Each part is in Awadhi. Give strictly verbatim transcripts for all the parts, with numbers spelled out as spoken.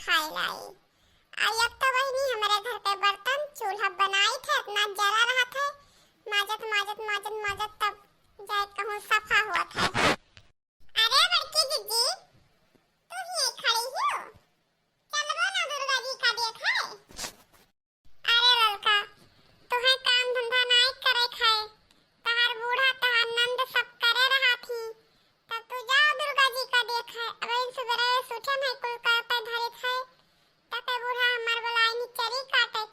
पाए लाई। आ एक तो बहिनी हमरे घर के बर्तन चूल्हा बनाई थे, इतना जरा रहत है, माजत, माजत, माजत, माजत तब जाए कहूँ सफा हुआ था। अरे बड़की जिज्जी, तू ही खड़ी हो? चलबो ना दुर्गा जी का देखे? अरे ललका, तोहे काम धंधा नाई करे खाए, तहार बूढ़ा, तहार नंद सब करे रहा थी, तब तू जाओ दुर्गा जी का देखे। अब इन सुबेरे उठे में कुल करते धरे थे, तके बूढ़ा हमार बोलाई नी चरी काटे,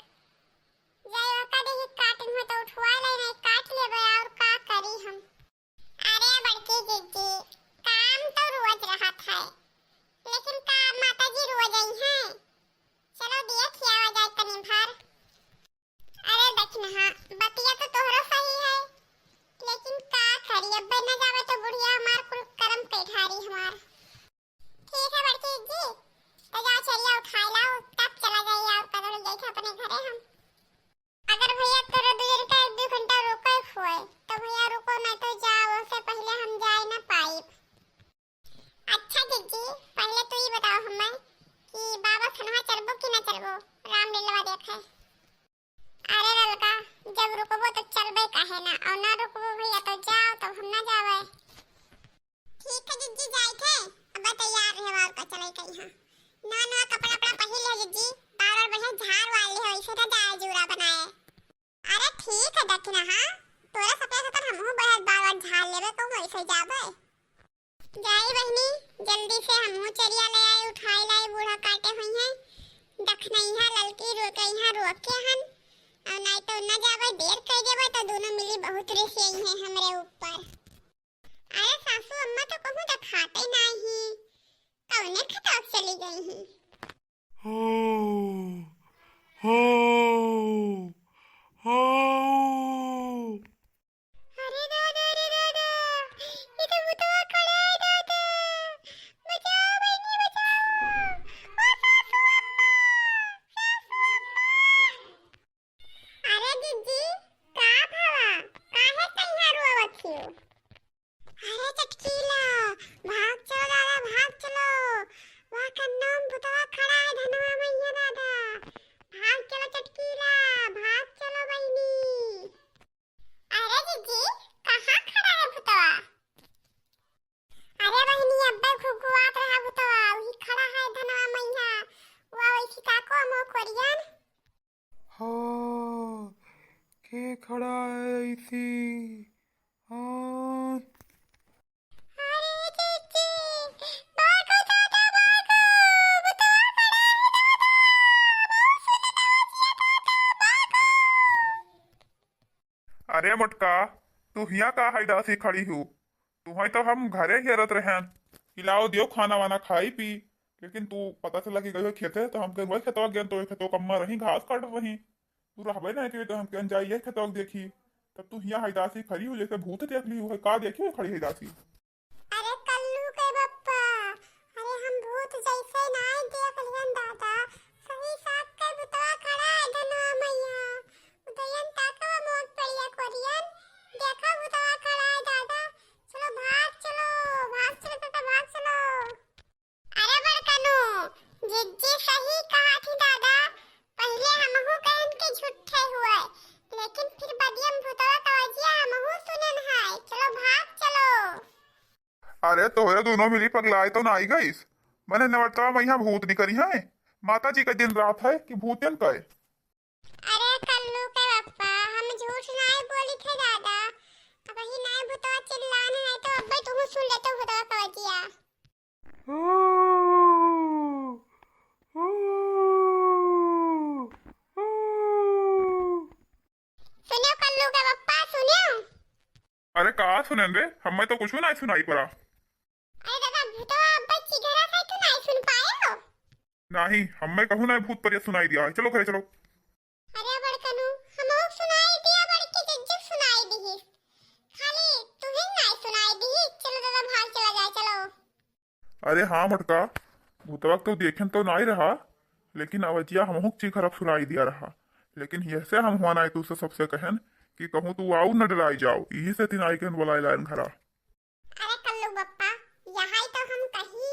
जाए ओका देही काटे में तो उठवा ले नहीं काट लेबे, और का करी हम। अरे बड़की जिज्जी, काम तो रोज रहत है, लेकिन का माता जी रोज आई हैं? चलो देख आवा जाए तनी भर। अरे दखिनहा, बतिया तो तोहरो सही है, लेकिन का करी, अब्बे न जावे तो बुढ़िया हमार कुल करम पेठारी हमार। ठीक है बड़की जिज्जी, तो जाओ चरिया उठाए लाओ, तब चला जाए और कदम जाए अपने घरे हम। अगर भैया तोरे दू जन का एक दू घंटा रुके होए, तो भैया रुको, नहीं तो जाओ, उससे पहले हम जाए ना पाइब। अच्छा जिज्जी, पहले तू ही बताओ हमें कि बाबा खनवा चलबो कि ना चलबो, रामलीला देखे। अरे ललका, जब रुकबो तो चलबे काहे ना, और ना रुकबो भैया तो जाओ, तब हम ना जावे। ठीक है जिज्जी, जाए थे, अब तैयार रहे और का चले कहीं। हाँ, नवा नवा कपड़ा अपना पहन लिया जिज्जी, बार बार बढ़िया झाड़ वाड़ लिया, ऐसे ना जाए जूरा बनाए। अरे ठीक है दखिनहा, तोरे सपने से तो हमहू बढ़िया बार बार झाड़ लेबे, कहूँ ऐसे जाबे। जाई बहिनी, जल्दी से हमहू चरिया ले आई, उठाई लाई, बूढ़ा काटे हुई हैं। दखनइहा ललकी रोकइहा रोके हन, और नाई तो न जाबे, देर कर देबे तो दोनों मिली बहुत रिसियाई हैं हमरे ऊपर। अरे सासू अम्मा तो कहूँ देखाते नाही, कौने खेतवा चली गई हैं? हो, हो, हो। अरे दादा, अरे दादा, ये तो भूतवा खड़ा है दादा। बचाओ बहिनी, बचाओ। ओ सासू अम्मा, सासू अम्मा। अरे जिज्जी, का भवा? काहे तैयार रोवत हियो? अरे चटकीला, भाग चलो दादा, भाग चलो। वहाँ कन्नों भूतवा खड़ा है धनवा मैया दादा। भाग चलो चटकीला, भाग चलो बहिनी। अरे जिज्जी, कहाँ खड़ा है भूतवा? अरे बहिनी, अब्बे घुघुआत रहा भूतवा, वही खड़ा है धनवा मैया। वो वैसी काको अमो कोरियन। हाँ, के खड़ा है ऐसी? हाँ। अरे जिज्जी, भागो दादा, भागो, भूतवा खड़ा है दादा, बहुत सुंदर आवाज दिया दादा, भागो। अरे मोटका, तू हियाँ का हैदासी खड़ी हू? तुहई तो हम घरे हेरत रहेन कि लाओ दियो खाना वाना खाई पी, लेकिन तू पता चला कि गई हो खेते, तो हमके वही खेतवा गेन, तो वही खेतवा कम्मा रही, घास काटत रही। तू रहबे नहीं करी, तो हमके जाई यही खेतवा देखी। तब तू हियाँ हैदासी खड़ी हू, जैसे भूत देख ली है, का देखी हो खड़ी हैदासी? अरे कल्लू के बप्पा, अरे हम भूत जैसे नाय देख लिहन दादा, सही साथ के भूतवा खड़ा है धनवा मैया। उदयन ताकवा मोट पड़िया कोरियन, देखा भूतवा खड़ा है दादा। चलो भाग चलो, भाग चलो दादा, भाग चलो। अरे बड़कनू, जिज्जी सही कहा थी दादा, पहिले हमहू कहन के झूठे हुए, लेकिन फिर बदियम भूतवा का वजिया हमहू सुनन है। चलो भाग चलो। अरे तोहरे दोनों मिली पगलाए तो नाई गईस, मने नवरतवा में यहाँ भूत निकरी हैं। माता जी का दिन रात है कि भूतन का है? अरे कल्लू के बप्पा, हम झूठ नाई बोली थे दादा, अब ही नाई भूतवा चिल्लाने नहीं तो अब्बे तुहू सुन लेते भूतवा का वजिया। सुनियो कल्लू के बप्पा, सुनियो। अरे का सुनन रे, हमें तो कुछ ना सुनाई पड़ा। अरे दादा, भूतवा अब्बे चिघरा से तू नहीं सुन पाए हो? नहीं, हमें कहूँ ना भूत परिया सुनाई दिया है। चलो घरे चलो। अरे बड़कनू, हमहू सुनाई दिया, बड़की जिज्जी सुनाई दिहिस। खाली तुहिन नाय सुनाई दिहिस। चलो दादा, भाग चला जाए, चलो। अरे हाँ मोटका, भूतवा के तो देखेन तो नाय रहा, लेकिन अवजिया हमहू के चीखरब सुनाई दिया रहा। लेकिन यहसे हम हुआ नाय तू से सबसे कहन कि कहूँ तू आऊ न डराई जाओ, यही से तिनाई कहन बोलाए लायन घरा। अरे कल्लू बप्पा, यही तो हम कही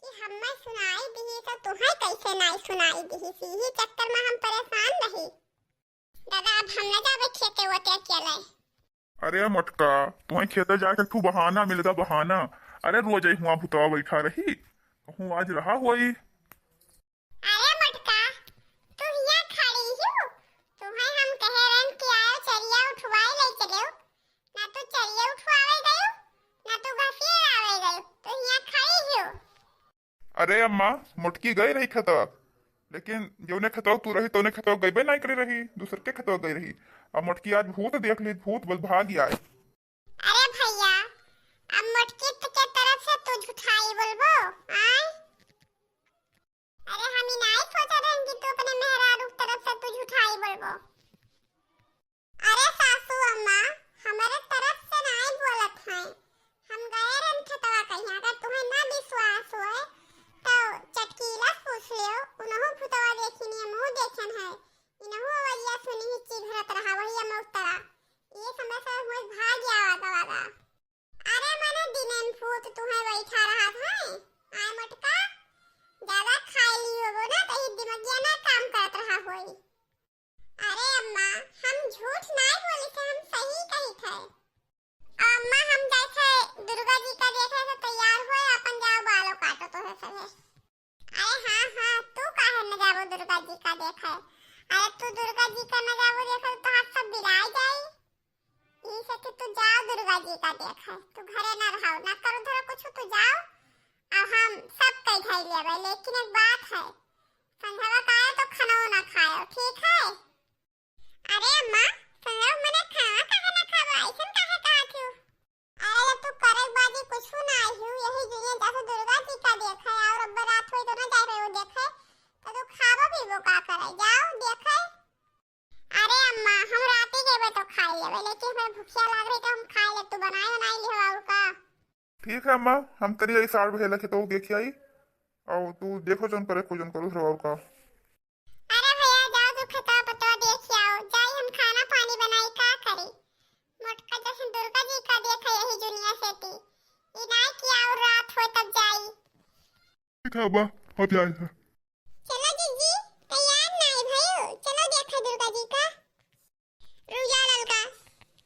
कि हमें सुनाई दिहिस तो तुहें कैसे नाई सुनाई दिहिस, यही चक्कर में हम परेशान रही। दादा, अब हम न जाबे खेते ओते अकेले। अरे मोटका, तुहैं खेते जाए के एक ठो बहाना मिल गा, बहाना। अरे रोज ही हुआँ भूतवा बैठा रही, कहूँ आज रहा होई। अरे मोटका, तू हियाँ खड़ी हू? तुहैं हम कहे रहन कि आयो चरिया उठवाई ले चलेउ, ना तू चरिया उठवावे गयू, ना तू घसिए लावे गयू, तू हियाँ खड़ी हू। अरे अम्मा, मोटकी गई रही खेतवा, लेकिन जौने खेतवा तू रही तौने खेतवा गईबे नाई करे रही, दूसर के खेतवा गई रही। अब मोटकी आज भूत देख ली, भूत बस भाग आए। अरे भैया, अब मोटकी के तरफ से तू झुठाई बोलबो, आय? अरे हम ई नाई सोचा रहन कि तू अपने मेहरारू के तरफ से तू झुठाई बोलबो। अरे सासू अम्मा, हमरे तरफ से नाई बोलत हैं। हम गए रहन खेतवा कहीं, अगर तुम्हें ना विश्वास होए तो चटकीला से पूछ लियो, उनहु भूतवा देखिन, हमहु देखन है। इनहु आवाजिया सुनी ही चीघरत रहा, वही अमौतरा। ये समय से हुए भाग गया वागा वागा। अरे मने दिने में भूत तुहे बैठा रहा है, आय मोटका, ज्यादा खाई ली होबो ना, तो ये दिमागिया ना काम करत रहा होई। अरे अम्मा, हम झूठ नाय बोली थे, हम सही कही थे। अम्मा, हम जाए थे दुर्गा जी का देखे, तो तैयार होए, अपन जाओ बालो काटो तो है सभे। अरे हाँ हाँ, तू काहे न जाबो दुर्गा जी का देखे? अरे तू दुर्गा जी का न जाबो देखे तो तोहार सब बिलाए जाई। ई से कि तू जाओ दुर्गा जी का देखे, तू घरे न रहो, न करो धरो कुछ, तू जाओ। अब हम सब कई खाई लेबे, लेकिन एक बात है, संझवा का आए तो खाना ना खाओ, ठीक है? अरे अम्मा, संझवा मने खाना काहे ना खाबो, ऐसन काहे कहत हो? अरे जब तू करक बाजी कुछ ना आई हो, यही दुनिया जैसे दुर्गा जी का देखे, और अब रात होई तो ना जाए वो देखे, तो तू खाबो पीबो का करे, जाओ देखे। अरे अम्मा, हम राती जेबे तो खाई लेबे, लेकिन हमें भूखिया लाग रही तो हम खाई ले, तू बनाए बनाई ले और का। ठीक है अम्मा, हम तरी आई साढ़ बजे लखे तो देख आई, और तू देखो जौन करे को जौन करो और का। अरे भैया, जाओ तू खतवा पतवा देख आओ, जाई हम खाना पानी बनाई का करी। मोटका जैसे दुर्गा जी का देखे यही दुनिया से ती, ई नाय कि और रात हो तब जाई। ठीक है अम्मा, हम जाए हैं। चलो जीजी, तैयार नाय भयो, चलो देखे दुर्गा जी का। रुक जा ललका,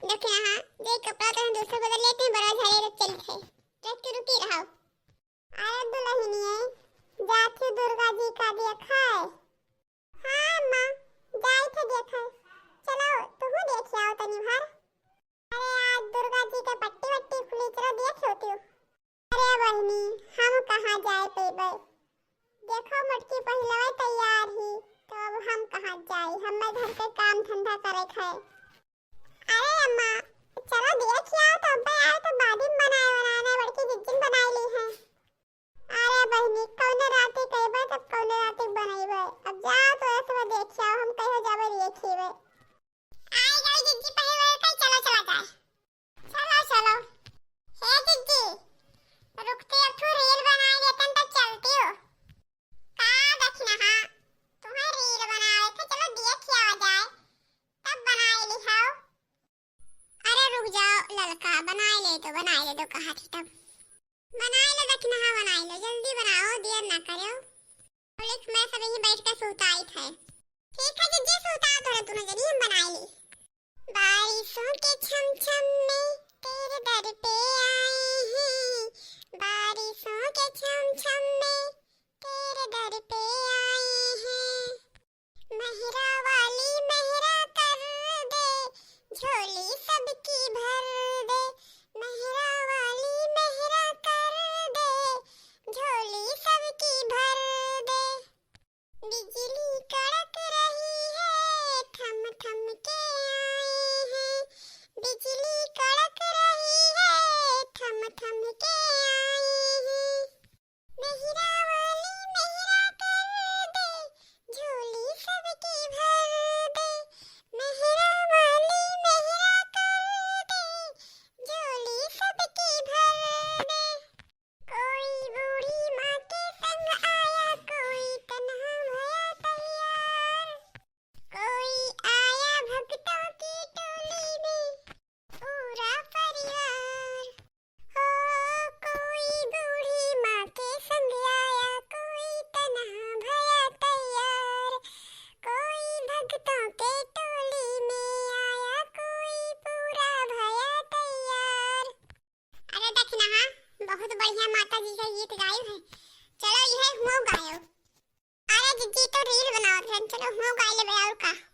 देखे हाँ, जे कपड़ा तो हम दूसरा बदल लेते हैं, बड़ा झाड़े लोग चल थे। देख के रुकी रहो। अरे दुल्हनिए, जाथी दुर्गा जी का देखे। हाँ अम्मा, जाई थे देखे। चलो, तुहू देख आओ तनी भर। अरे आज दुर्गा जी के पट्टी वट्टी खुली, चलो देख होती। अरे बहिनी, हम कहाँ जाए पेबे? देखो मोटकी पहिलवे तैयार ही, तो अब हम कहाँ जाई? हमें घर के काम धंधा करे के है। अरे अम्मा, चलो देख आओ तो, अब्बे आओ तो बाद में बनाए बनाए ना, बड़की जिज्जिन बनाए ली है। अरे बहिनी, कौने राती कहबे तब कौने राती बनैबे। अब जाओ तो ऐसे में देख आओ, हम कहियो जाबे नहीं खीबे। आई गई जिज्जी, पहले कहीं चलो चला जाए। चलो चलो। हे जिज्जी, रुकती अब तू रील बनाए लेतन तो चलती हो। का देखना हाँ, तुम्हें रील बनाए थे, चलो देख आओ जाए, तब बनाए ली हाओ। अरे रुक जाओ ललका, बनाए ले दो, बनाए ले दो, कहा थी तब। बनाए लो दखिनहा, बनाए लो, जल्दी बनाओ, देर ना करो। बोले कि मैं सब यहीं बैठ के सुताई थे। ठीक है जिज्जी, सुताओ थोड़ा, तूने जनी हम बनाए ली। बारिशों के छम छम में तेरे दर पे आए हैं, बारिशों के छम छम में तेरे दर पे आए हैं। मेहरा वाली मेहरा कर दे, झोली सबकी भर दे। मेहरा वाली मेहरा कर दे, झोली सबकी भर दे। बिजली कड़क रही है, थम थम के आई है। बिजली कड़क रही है, थम थम के आई है। मेहरा वाली मेहरा कर दे, झोली सबकी भर जी का गीत गाई है। चलो, यह हुआ गायो। अरे जीजी, तो reel बनावत रहन, चलो, हुआ गाय लेबे, और का?